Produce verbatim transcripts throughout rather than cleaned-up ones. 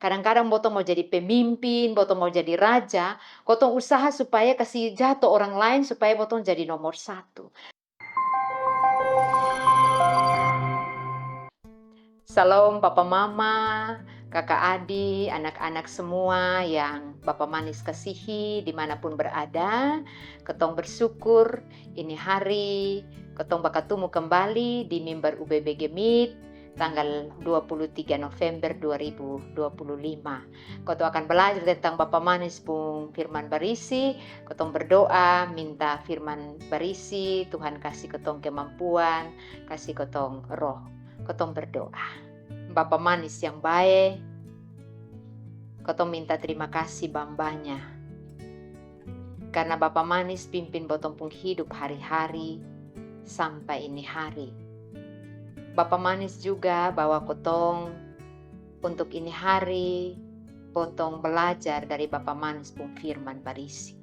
Kadang-kadang botong mau jadi pemimpin, botong mau jadi raja, kotong usaha supaya kasi jato orang lain supaya botong jadi nomor satu. Salom papa mama, kaka adi, anak-anak semua yang bapa manis kasihi dimanapun berada. Kotong bersyukur ini hari kotong bakatumu kembali di mimbar U B B G Meet tanggal dua puluh tiga November dua ribu dua puluh lima. Kotong akan balajar tentang bapa manis pung firman barisi. Kotong berdoa minta firman barisi, Tuhan kasi kotong kemampuan, kasi kotong roh. Kotong berdoa. Bapa manis yang bae, kotong minta terima kasi bambanya karna bapa manis pimpin botong pung hidup hari-hari sampai ini hari. Bapa manis juga bawa kotong untuk ini hari, botong balajar dari bapa manis pung firman barisi.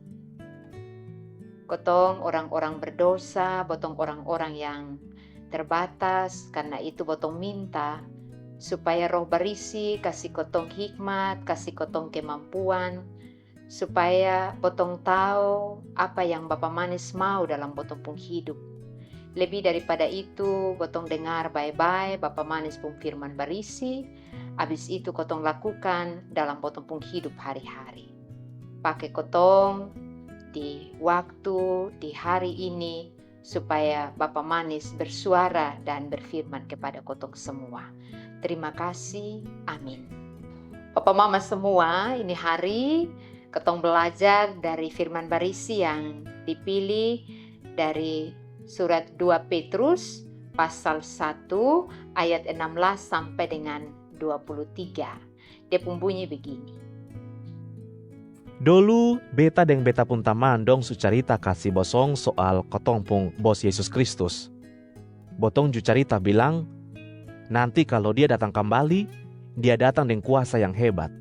Kotong orang-orang berdosa, botong orang-orang yang terbatas, karna itu botong minta supaya roh barisi kasi kotong hikmat, kasi kotong kemampuan, supaya botong tau apa yang bapa manis mau dalam botong pung hidup. Lebih daripada itu, botong dengar bae-bae bapa manis pung firman barisi, abis itu kotong lakukan dalam botong pung hidup hari-hari. Pake kotong di waktu di hari ini supaya bapa manis bersuara dan berfirman kepada kotong semua. Terima kasih. Amin. Papa mama semua, ini hari kotong balajar dari firman barisi yang dipilih dari surat dua Petrus pasal satu ayat enam belas sampai dengan dua puluh tiga. Dia pung bunyi begini. Dolu beta deng beta pung tamang dong su carita kasi bosong soal kotong pung Bos Yesus Kristus. Botong ju carita bilang, nanti kalo Dia datang kambali, Dia datang deng kuasa yang hebat.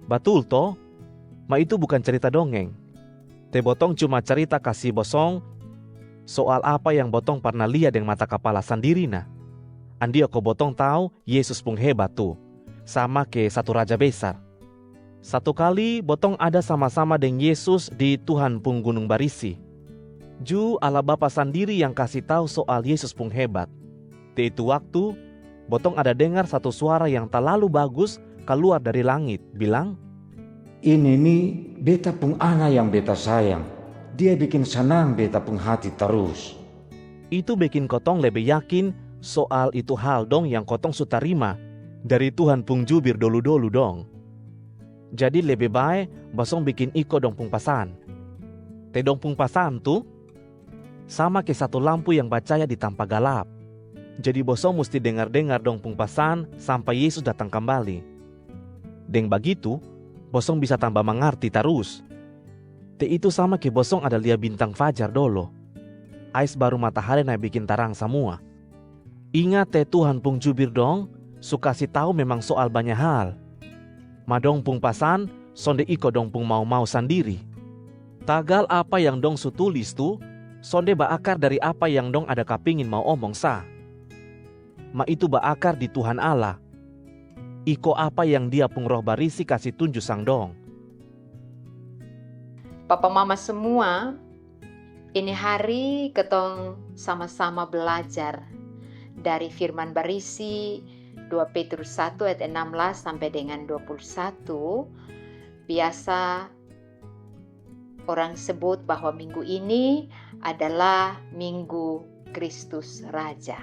Batul to? Ma itu bukan carita dongeng. Te botong cuma carita kasi bosong soal apa yang botong parna lia deng mata kapala sandiri na. Andia ko botong tau Yesus pung hebat tu, sama ke satu raja besar. Satu kali botong ada sama-sama deng Yesus di Tuhan pung gunung barisi. Ju Allah Bapa sandiri yang kasi tau soal Yesus pung hebat. Te itu waktu, botong ada dengar satu suara yang talalu bagus kaluar dari langit, bilang, ini ni beta pung ana yang beta sayang. Dia bikin sanang beta pung hati tarus. Itu bikin kotong lebe yakin soal itu hal dong yang kotong su tarima dari Tuhan pung jubir dolu-dolu dong. Jadi lebe bae bosong bikin iko dong pung pasan. Te dong pung pasan tu sama ke satu lampu yang bacaya di tampa galap. Jadi bosong musti dengar-dengar dong pung pasan sampe Yesus datang kambali. Deng bagitu, bosong bisa tamba mangarti tarus. Te itu sama ke bosong ada lia bintang fajar dolo. Ais baru matahari nae bikin tarang samua. Inga te Tuhan pung jubir dong su kasi tau memang soal banya hal. Ma dong pung pasan sonde iko dong pung mau-mau sandiri. Tagal apa yang dong su tulis tu sonde baakar dari apa yang dong ada kapingin mau omong sa. Ma itu baakar di Tuhan Allah. Iko apa yang Dia pung Roh Barisi kasi tunju sang dong. Papa mama semua, ini hari ketong sama-sama belajar dari Firman Barisi dua Petrus satu ayat enam belas sampai dengan dua puluh satu. Biasa orang sebut bahwa minggu ini adalah Minggu Kristus Raja.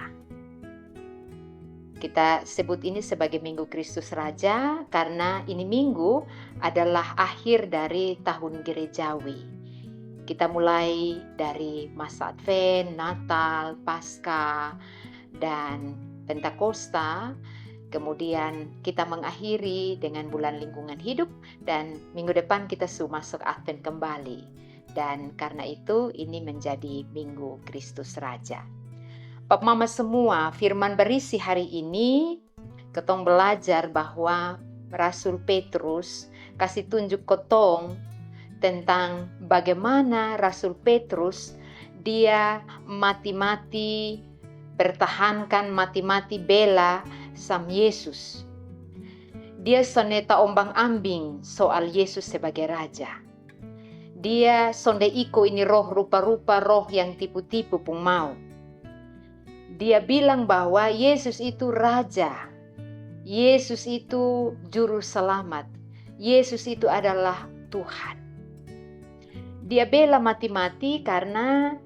Kita sebut ini sebagai Minggu Kristus Raja karena ini minggu adalah akhir dari tahun gerejawi. Kita mulai dari masa Advent, Natal, Paskah, dan Pentakosta. Kemudian kita mengakhiri dengan bulan lingkungan hidup dan minggu depan kita su masuk Advent kembali. Dan karena itu ini menjadi Minggu Kristus Raja. Papa mama semua, Firman Barisi hari ini ketong belajar bahwa Rasul Petrus kasi tunjuk kotong tentang bagaimana Rasul Petrus dia mati-mati pertahankan, mati-mati bela sang Yesus. Dia sonde taombang-ambing soal Yesus sebagai Raja. Dia sonde iko ini roh rupa-rupa, roh yang tipu-tipu pung mau. Dia bilang bahwa Yesus itu Raja. Yesus itu Juru Selamat. Yesus itu adalah Tuhan. Dia bela mati-mati karna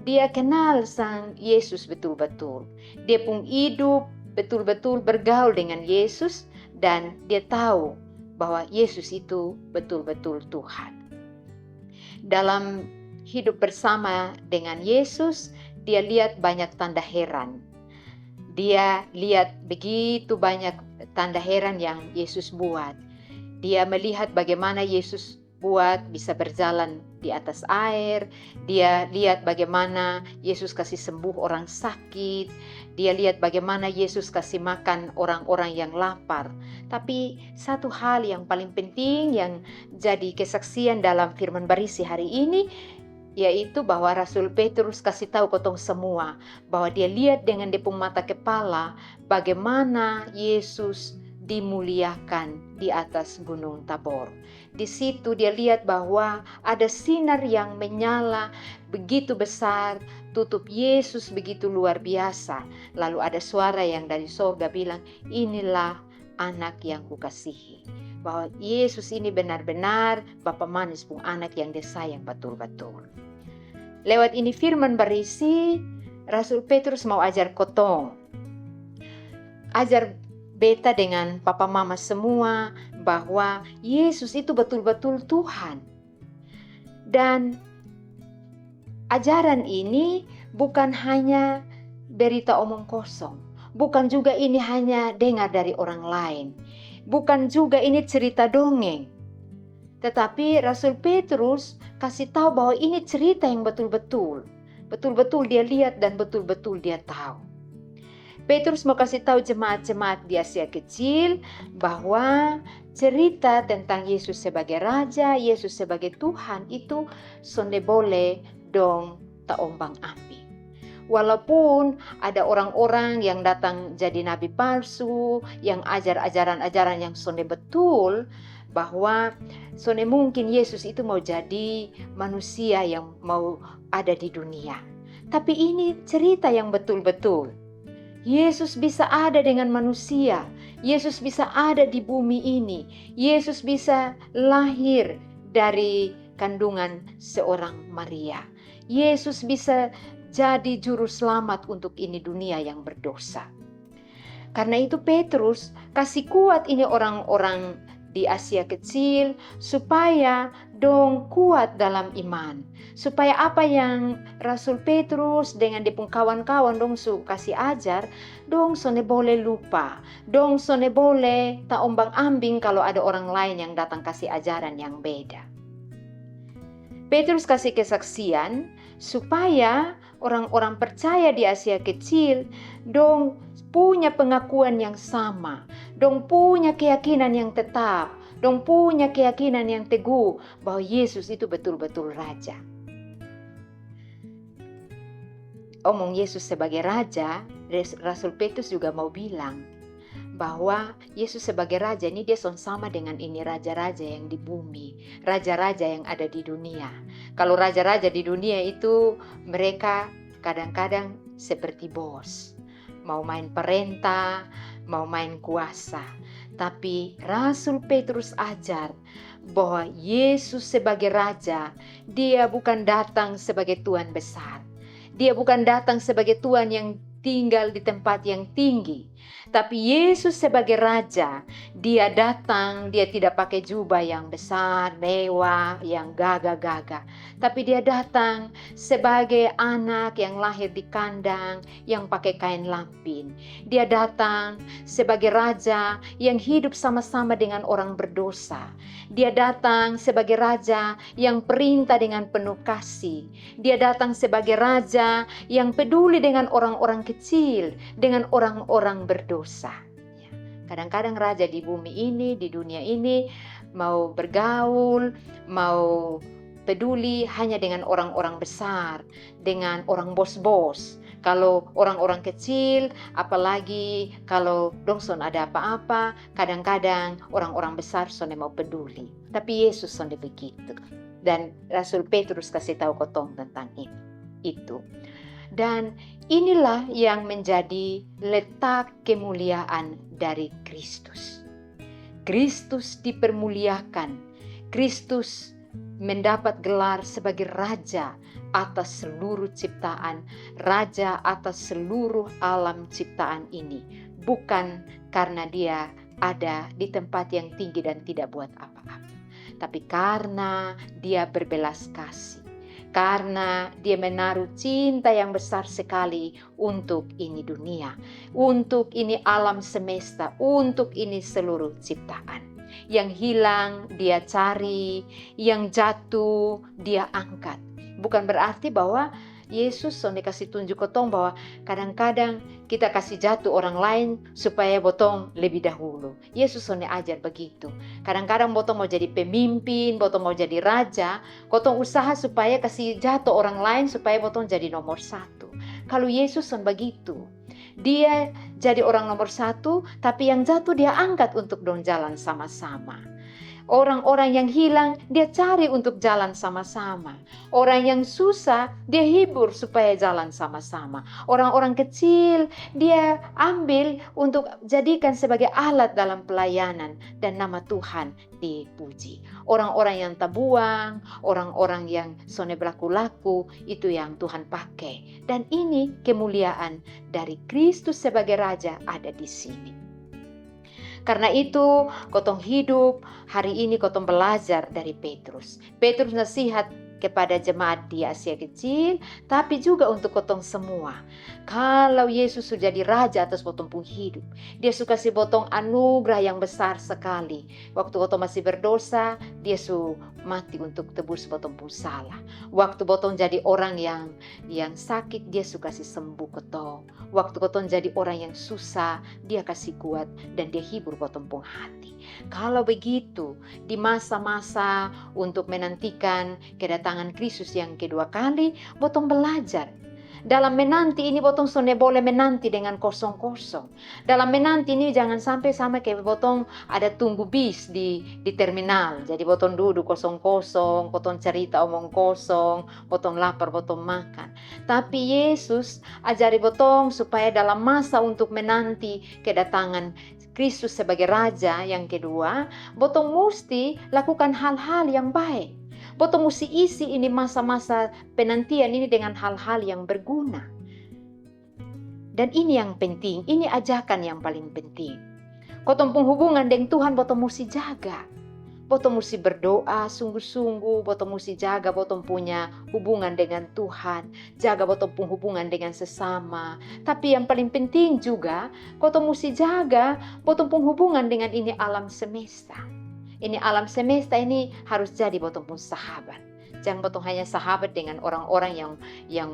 dia kenal sang Yesus betul-betul. Dia pung idup betul-betul bergaul dengan Yesus dan dia tau bahwa Yesus itu betul-betul Tuhan. Dalam hidup bersama dengan Yesus, dia liat banyak tanda heran. Dia liat begitu banyak tanda heran yang Yesus buat. Dia melihat bagaimana Yesus buat bisa berjalan di atas aer. Dia liat bagaimana Yesus kasi sembuh orang sakit. Dia liat bagaimana Yesus kasi makan orang-orang yang lapar. Tapi satu hal yang paling penting yang jadi kesaksian dalam firman barisi hari ini, yaitu bahwa Rasul Petrus kasi tau kotong semua bahwa dia liat dengan dia pung mata kepala bagaimana Yesus dimuliakan di atas Gunung Tabor. Di situ dia liat bahwa ada sinar yang menyala begitu besar, tutup Yesus begitu luar biasa. Lalu ada suara yang dari sorga bilang, "Inilah Anak yang Kukasihi." Bahwa Yesus ini benar-benar Bapa Manis pung Anak yang Dia sayang batul-batul. Lewat ini firman barisi, Rasul Petrus mau ajar kotong, ajar beta dengan papa mama semua bahwa Yesus itu batul-batul Tuhan. Dan ajaran ini bukan hanya berita omong kosong, bukan juga ini hanya dengar dari orang lain, bukan juga ini cerita dongeng. Tetapi Rasul Petrus kasi tau bahwa ini cerita yang betul-betul. Betul-betul dia liat dan betul-betul dia tau. Petrus mau kasi tau jemaat-jemaat di Asia Kecil bahwa cerita tentang Yesus sebagai Raja, Yesus sebagai Tuhan itu sonde bole dong taombang-ambing. Walaupun ada orang-orang yang datang jadi nabi palsu, yang ajar ajaran-ajaran yang sonde betul, bahwa sonde mungkin Yesus itu mau jadi manusia yang mau ada di dunia. Tapi ini cerita yang betul-betul. Yesus bisa ada dengan manusia. Yesus bisa ada di bumi ini. Yesus bisa lahir dari kandungan seorang Maria. Yesus bisa jadi juru selamat untuk ini dunia yang berdosa. Karna itu Petrus kasi kuat ini orang-orang di Asia Kecil supaya dong kuat dalam iman. Supaya apa yang Rasul Petrus dengan dia pung kawan-kawan dong su kasi ajar, dong sonde bole lupa. Dong sonde bole taombang-ambing kalo ada orang laen yang datang kasi ajaran yang beda. Petrus kasi kesaksian supaya orang-orang percaya di Asia Kecil dong punya pengakuan yang sama, dong punya keyakinan yang tetap, dong punya keyakinan yang teguh bahwa Yesus itu betul-betul Raja. Omong Yesus sebagai Raja, Res- Rasul Petrus juga mau bilang bahwa Yesus sebagai Raja ini dia son sama dengan ini raja-raja yang di bumi, raja-raja yang ada di dunia. Kalau raja-raja di dunia itu mereka kadang-kadang seperti bos, mau main perintah, mau main kuasa. Tapi Rasul Petrus ajar bahwa Yesus sebagai Raja, dia bukan datang sebagai tuan besar. Dia bukan datang sebagai tuan yang tinggal di tempat yang tinggi. Tapi Yesus sebagai Raja, dia datang, dia tidak pakai jubah yang besar, mewah, yang gagah-gagah. Tapi dia datang sebagai anak yang lahir di kandang, yang pakai kain lampin. Dia datang sebagai Raja yang hidup sama-sama dengan orang berdosa. Dia datang sebagai Raja yang perintah dengan penuh kasih. Dia datang sebagai Raja yang peduli dengan orang-orang kecil, dengan orang-orang berdosa. Ya. Kadang-kadang raja di bumi ini, di dunia ini, mau bergaul, mau peduli hanya dengan orang-orang besar, dengan orang bos-bos. Kalau orang-orang kecil, apalagi kalau dong son ada apa-apa, kadang-kadang orang-orang besar sonde mau peduli. Tapi Yesus sonde begitu. Dan Rasul Petrus kasih tahu kotong tentang ini, itu. Dan inilah yang menjadi letak kemuliaan dari Kristus. Kristus dipermuliakan. Kristus mendapat gelar sebagai raja atas seluruh ciptaan, raja atas seluruh alam ciptaan ini, bukan karena dia ada di tempat yang tinggi dan tidak buat apa-apa, tapi karena dia berbelas kasih, karena dia menaruh cinta yang besar sekali untuk ini dunia, untuk ini alam semesta, untuk ini seluruh ciptaan. Yang hilang dia cari, yang jatuh dia angkat. Bukan berarti bahwa Yesus sonde kasih tunjuk kotong bahwa kadang-kadang kita kasih jatuh orang lain supaya botong lebih dahulu. Yesus sonde ajar begitu. Kadang-kadang botong mau jadi pemimpin, botong mau jadi raja, kotong usaha supaya kasih jatuh orang lain supaya botong jadi nomor satu. Kalau Yesus son begitu, dia jadi orang nomor satu, tapi yang jatuh dia angkat untuk dong jalan sama-sama. Orang-orang yang hilang, dia cari untuk jalan sama-sama. Orang yang susah, dia hibur supaya jalan sama-sama. Orang-orang kecil, dia ambil untuk jadikan sebagai alat dalam pelayanan dan nama Tuhan dipuji. Orang-orang yang tabuang, orang-orang yang sonde berlaku-laku, itu yang Tuhan pakai. Dan ini kemuliaan dari Kristus sebagai Raja ada di sini. Karena itu, kotong hidup hari ini kotong belajar dari Petrus. Petrus nasihat kepada jemaat di Asia Kecil, tapi juga untuk kotong semua. Kalau Yesus su jadi raja atas botong pung hidup, dia su kasih botong anugerah yang besar sekali. Waktu kotong masih berdosa, dia su mati untuk tebus botong pung salah. Waktu botong jadi orang yang yang sakit, dia su kasih sembuh kotong. Waktu kotong jadi orang yang susah, dia kasih kuat dan dia hibur botong pung hati. Kalau begitu, di masa-masa untuk menantikan kedatangan Kristus yang kedua kali, botong belajar. Dalam menanti ini botong sonde boleh menanti dengan kosong-kosong. Dalam menanti ini jangan sampai sama kayak botong ada tunggu bis di di terminal. Jadi botong dudu kosong-kosong, botong cerita omong kosong, botong lapar, botong makan. Tapi Yesus ajari botong supaya dalam masa untuk menanti kedatangan Kristus sebagai Raja yang kedua, botong musti lakukan hal-hal yang baik. Botong musti isi ini masa-masa penantian ini dengan hal-hal yang berguna. Dan ini yang penting, ini ajakan yang paling penting. Kotong pung hubungan deng Tuhan botong musti jaga. Botong musti berdoa sungguh-sungguh, botong musti jaga botong punya hubungan dengan Tuhan, jaga botong pung hubungan dengan sesama. Tapi yang paling penting juga, kotong musti jaga botong pung hubungan dengan ini alam semesta. Ini alam semesta ini harus jadi botong pung sahabat. Jang botong hanya sahabat dengan orang-orang yang yang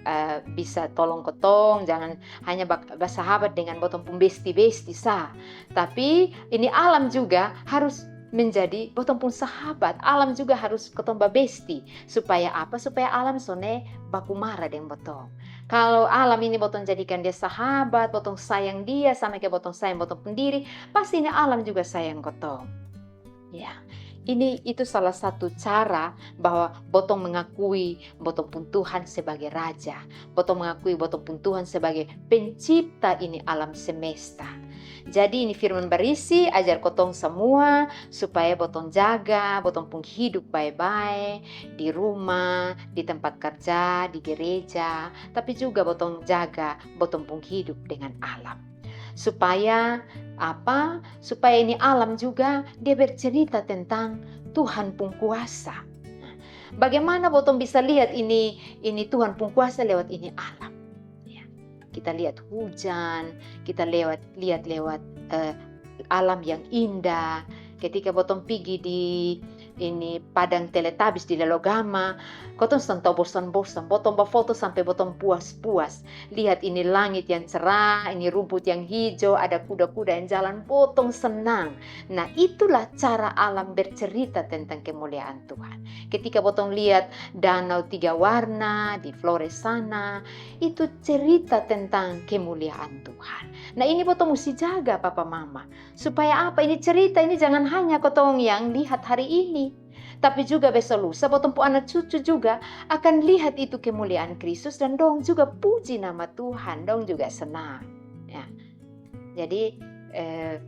eh, bisa tolong kotong, jangan hanya bak- bersahabat dengan botong pung besti-besti sa. Tapi ini alam juga harus menjadi botong pung sahabat. Alam juga harus kotong babesti. Supaya apa? Supaya alam sonde baku mara deng botong. Kalau alam ini botong jadikan dia sahabat, botong sayang dia sama kayak botong sayang botong pung diri, pasti ini alam juga sayang kotong. Ya, ini itu salah satu cara bahwa botong mengakui botong pung Tuhan sebagai Raja. Botong mengakui botong pung Tuhan sebagai pencipta ini alam semesta. Jadi ini firman barisi ajar kotong semua supaya botong jaga botong pung hidup bae-bae di rumah, di tempat kerja, di gereja, tapi juga botong jaga botong pung hidup dengan alam. Supaya apa? Supaya ini alam juga dia bercerita tentang Tuhan pung kuasa. Bagaimana botong bisa lihat ini ini Tuhan pung kuasa lewat ini alam? Ya. Kita lihat hujan, kita lewat lihat lewat eh, alam yang indah. Ketika botong pigi di ini padang Teletabis di Lelogama, kotong seng tau bosan-bosan, botong bafoto sampe botong puas-puas. Lihat ini langit yang cerah, ini rumput yang hijau, ada kuda-kuda yang jalan, botong senang. Nah, itulah cara alam bercerita tentang kemuliaan Tuhan. Ketika botong lihat danau tiga warna di Flores sana, itu cerita tentang kemuliaan Tuhan. Nah, ini botong musti jaga, papa mama. Supaya apa? Ini cerita ini jangan hanya kotong yang lihat hari ini, tapi juga besok lusa botong pu anak cucu juga akan lihat itu kemuliaan Kristus dan dong juga puji nama Tuhan, dong juga senang. Ya. Jadi, eh,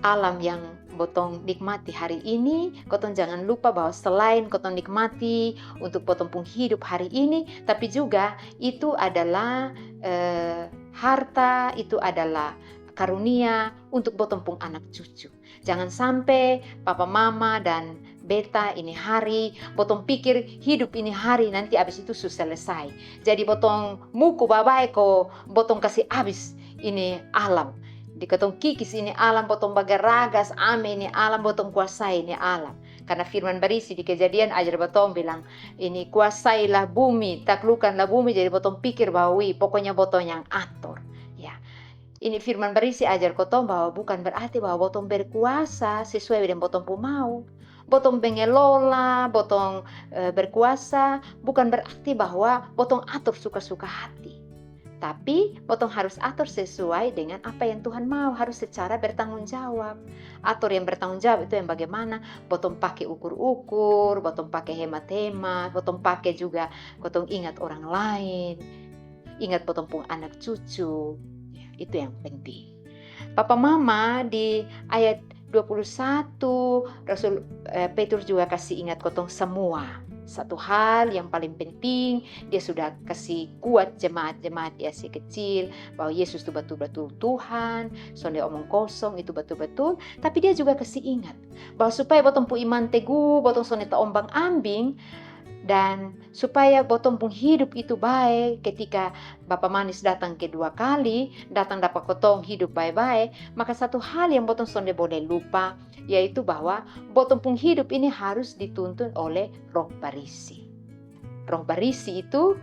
alam yang botong nikmati hari ini, kotong jangan lupa bahwa selain kotong nikmati untuk botong pung hidup hari ini, tapi juga itu adalah, eh, harta, itu adalah karunia untuk botong pung anak cucu. Jangan sampe papa mama dan beta ini hari, botong pikir hidup ini hari nanti abis itu su selesai. Jadi botong muku babae ko botong kasi abis ini alam. Di kotong kikis ini alam, botong bagaragas ame ini alam, botong kuasai ini alam. Karna firman barisi di Kejadian ajar botong bilang, ini kuasailah bumi, taklukkanlah bumi, jadi botong pikir bahwa wi, pokoknya botong yang ator. Ya. Ini firman barisi ajar kotong bahwa bukan berarti bahwa botong berkuasa sesuai deng botong pu mau. Botong mengelola, botong, eh, berkuasa, bukan berarti bahwa botong ator suka-suka hati. Tapi botong harus ator sesuai dengan apa yang Tuhan mau, harus secara bertanggung jawab. Ator yang bertanggung jawab itu yang bagaimana? Botong pake ukur-ukur, botong pake hemat-hemat, botong pake juga, botong ingat orang lain, ingat botong pung anak cucu. Ya, itu yang penting. Papa mama, di ayat dua puluh satu, Rasul, eh, Petrus juga kasi ingat kotong semua. Satu hal yang paling penting, dia sudah kasi kuat jemaat-jemaat di Asia Kecil, bahwa Yesus tu batul-batul Tuhan, sonde omong kosong, itu batul-batul. Tapi dia juga kasi ingat bahwa supaya botong pu iman tegu, botong sonde taombang-ambing, dan supaya botong pung hidup itu bae, ketika Bapa Manis datang kedua kali, datang dapa kotong hidup bae-bae, maka satu hal yang botong sonde boleh lupa, yaitu bahwa botong pung hidup ini harus dituntun oleh Roh Barisi. Roh Barisi itu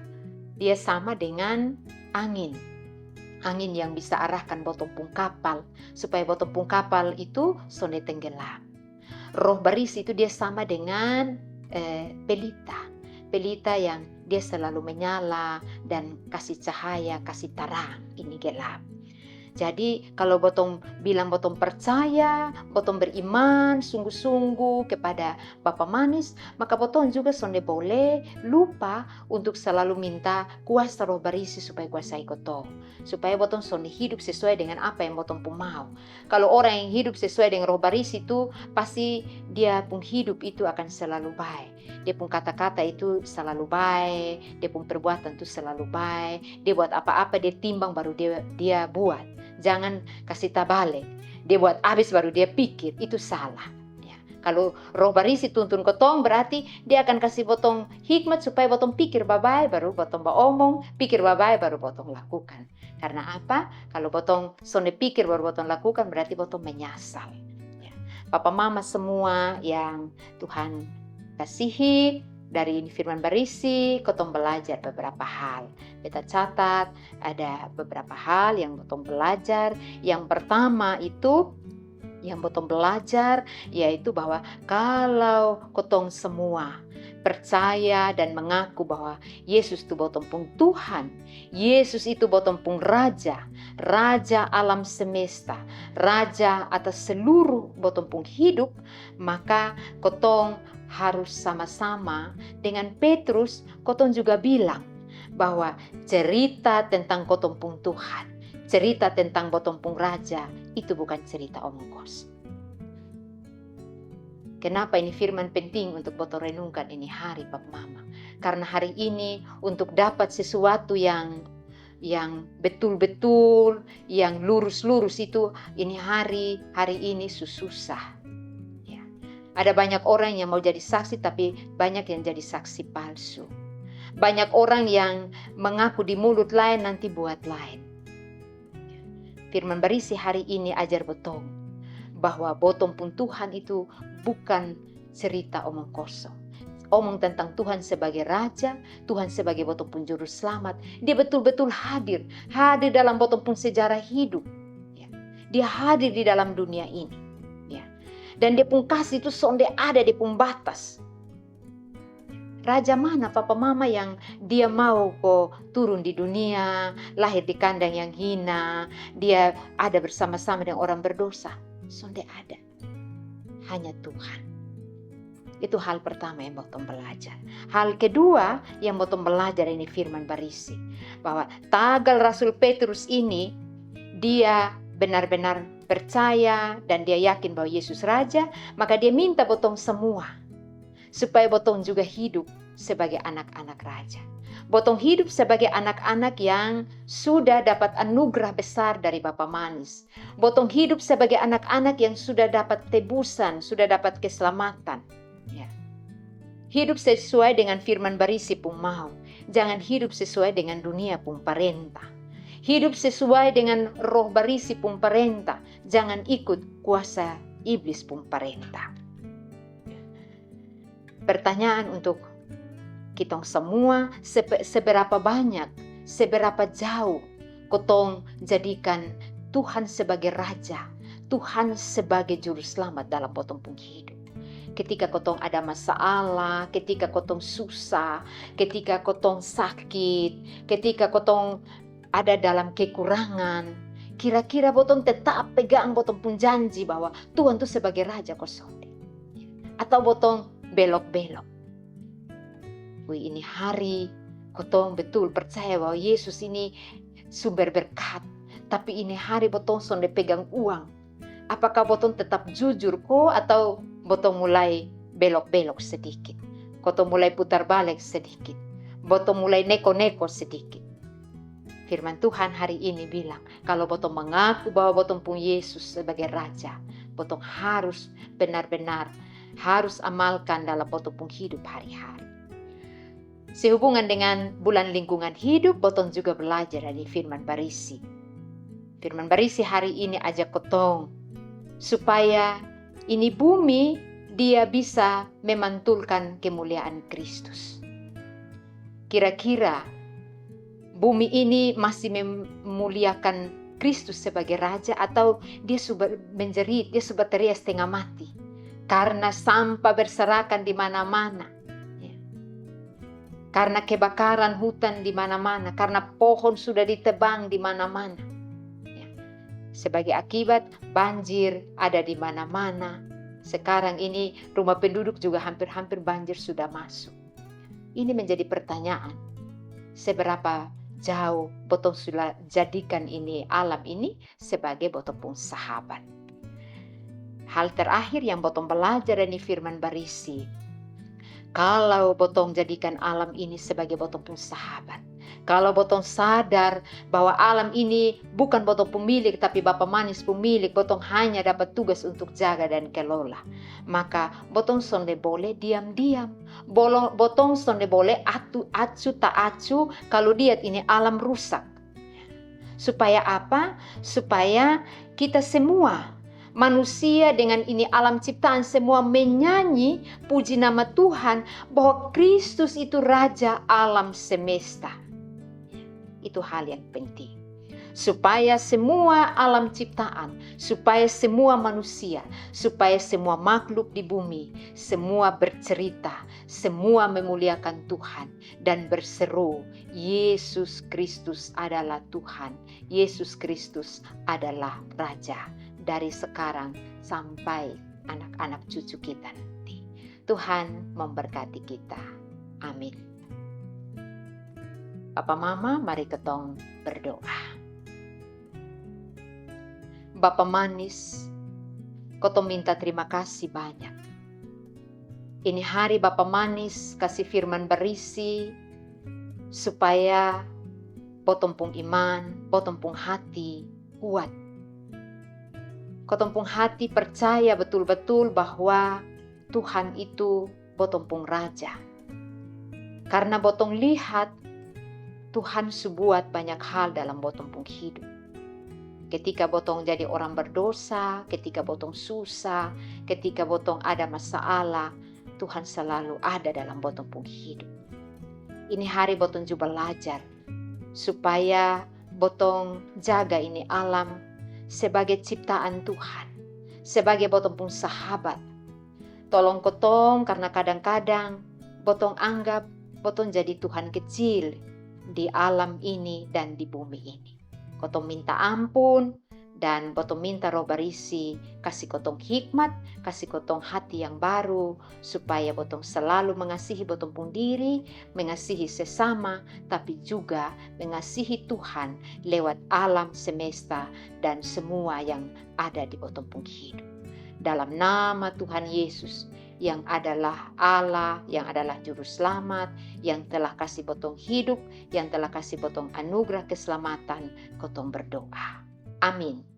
dia sama dengan angin. Angin yang bisa arahkan botong pung kapal, supaya botong pung kapal itu sonde tenggelam. Roh Barisi itu dia sama dengan, eh, pelita. Pelita yang dia selalu menyala dan kasi cahaya, kasi tarang ini gelap. Jadi, kalo botong bilang botong percaya, botong beriman sungguh-sungguh kepada Bapa Manis, maka botong juga sonde boleh lupa untuk selalu minta kuasa Roh Barisi supaya kuasai kotong, supaya botong sonde hidup sesuai dengan apa yang botong pung mau. Kalo orang yang hidup sesuai dengan Roh Barisi tu, pasti dia pung hidup itu akan selalu bae. Dia pung kata-kata itu selalu bae, dia pung perbuatan tu selalu bae. Dia buat apa-apa, dia timbang baru dia, dia buat. Jangan kasi tabale. Dia buat abis baru dia pikir, itu salah. Ya. Kalo Roh Barisi tuntun kotong, berarti dia akan kasi botong hikmat supaya botong pikir babae, baru botong baomong, pikir babae, baru botong lakukan. Karna apa? Kalo botong sonde pikir baru botong lakukan, berarti botong menyasal. Ya. Papa mama semua yang Tuhan kasihi, dari ini firman barisi, kotong belajar beberapa hal. Beta catat, ada beberapa hal yang botong belajar. Yang pertama itu, yang botong belajar, yaitu bahwa kalau kotong semua percaya dan mengaku bahwa Yesus tu botong pung Tuhan, Yesus itu botong pung Raja, Raja alam semesta, Raja atas seluruh botong pung hidup, maka kotong harus sama-sama dengan Petrus, kotong juga bilang bahwa cerita tentang kotong pung Tuhan, cerita tentang botong pung Raja, itu bukan cerita omong kosong. Kenapa ini firman penting untuk botong renungkan ini hari, papa mama? Karna hari ini untuk dapat sesuatu yang, yang betul-betul, yang lurus-lurus itu, ini hari, hari ini su-, susah. Ya. Ada banyak orang yang mau jadi saksi, tapi banyak yang jadi saksi palsu. Banyak orang yang mengaku di mulut laen, nanti buat laen. Firman barisi hari ini ajar botong bahwa botong pung Tuhan itu bukan cerita omong kosong. Omong tentang Tuhan sebagai Raja, Tuhan sebagai botong pung Juru Slamat. Dia betul-betul hadir, hadir dalam botong pung sejarah hidup. Ya. Dia hadir di dalam dunia ini. Ya. Dan dia pung kasih itu sonde ada dia pung batas. Raja mana papa mama yang dia mau ko turun di dunia, lahir di kandang yang hina, dia ada bersama-sama dengan orang berdosa? Sonde ada. Hanya Tuhan. Itu hal pertama yang botong belajar. Hal kedua yang botong belajar ini firman barisi, bahwa tagal Rasul Petrus ini dia benar-benar percaya dan dia yakin bahwa Yesus Raja, maka dia minta botong semua supaya botong juga hidup sebagai anak-anak Raja. Botong hidup sebagai anak-anak yang sudah dapat anugerah besar dari Bapa Manis. Botong hidup sebagai anak-anak yang sudah dapat tebusan, sudah dapat keselamatan. Ya. Hidup sesuai dengan firman barisi pung mau. Jangan hidup sesuai dengan dunia pung parenta. Hidup sesuai dengan roh barisi pung parenta. Jangan ikut kuasa iblis pung parenta. Pertanyaan untuk kitong semua, sebe-, seberapa banyak, seberapa jauh kotong jadikan Tuhan sebagai Raja, Tuhan sebagai Juru Selamat dalam botong pung hidup? Ketika kotong ada masalah, ketika kotong susah, ketika kotong sakit, ketika kotong ada dalam kekurangan, kira-kira botong tetap pegang botong pung janji bahwa Tuhan tu sebagai Raja ko sonde? Atau botong belok-belok? Wih, ini hari kotong betul percaya bahwa Yesus ini sumber berkat, tapi ini hari botong sonde pegang uang. Apakah botong tetap jujur ko atau botong mulai belok-belok sedikit? Kotong mulai putar balik sedikit. Botong mulai neko-neko sedikit. Firman Tuhan hari ini bilang, kalau botong mengaku bahwa botong pung Yesus sebagai Raja, botong harus benar-benar harus amalkan dalam botong pung hidup hari-hari. Sehubungan dengan bulan lingkungan hidup, botong juga belajar dari firman barisi. Firman barisi hari ini ajak kotong supaya ini bumi dia bisa memantulkan kemuliaan Kristus. Kira-kira bumi ini masih memuliakan Kristus sebagai Raja atau dia sudah menjerit, dia sudah teriak setengah mati? Karena sampah berserakan di mana-mana. Ya. Karena kebakaran hutan di mana-mana, karena pohon sudah ditebang di mana-mana. Ya. Sebagai akibat, banjir ada di mana-mana. Sekarang ini rumah penduduk juga hampir-hampir banjir sudah masuk. Ini menjadi pertanyaan, seberapa jauh botong sudah jadikan ini alam ini sebagai botong pung sahabat? Hal terakhir yang botong belajar dari firman barisi, kalau botong jadikan alam ini sebagai botong pung sahabat, kalau botong sadar bahwa alam ini bukan botong pung milik, tapi Bapa Manis pung milik, botong hanya dapat tugas untuk jaga dan kelola, maka botong sonde boleh diam-diam. Bolo-, botong sonde boleh atu, acu ta acu kalau lihat ini alam rusak. Supaya apa? Supaya kita semua manusia dengan ini alam ciptaan semua menyanyi puji nama Tuhan, bahwa Kristus itu Raja alam semesta. Itu hal yang penting. Supaya semua alam ciptaan, supaya semua manusia, supaya semua makhluk di bumi, semua bercerita, semua memuliakan Tuhan dan berseru, "Yesus Kristus adalah Tuhan, Yesus Kristus adalah Raja," dari sekarang sampai anak-anak cucu kita nanti. Tuhan memberkati kita. Amin. Papa mama, mari kotong berdoa. Bapa Manis, kotong minta terima kasih banyak. Ini hari Bapa Manis kasi firman barisi supaya botong pung iman, botong pung hati kuat. Kotong pung hati percaya betul-betul bahwa Tuhan itu botong pung Raja. Karna botong lihat, Tuhan su buat banyak hal dalam botong pung hidup. Ketika botong jadi orang berdosa, ketika botong susah, ketika botong ada masalah, Tuhan selalu ada dalam botong pung hidup. Ini hari botong ju balajar supaya botong jaga ini alam sebagai ciptaan Tuhan, sebagai botong pung sahabat. Tolong kotong, karna kadang-kadang botong anggap botong jadi Tuhan kecil di alam ini dan di bumi ini. Kotong minta ampun dan botong minta Roh Barisi kasi kotong hikmat, kasi kotong hati yang baru, supaya botong selalu mengasihi botong pung diri, mengasihi sesama, tapi juga mengasihi Tuhan lewat alam semesta dan semua yang ada di botong pung hidup. Dalam nama Tuhan Yesus, yang adalah Allah, yang adalah Juru Selamat, yang telah kasi botong hidup, yang telah kasi botong anugerah keselamatan, kotong berdoa. Amin.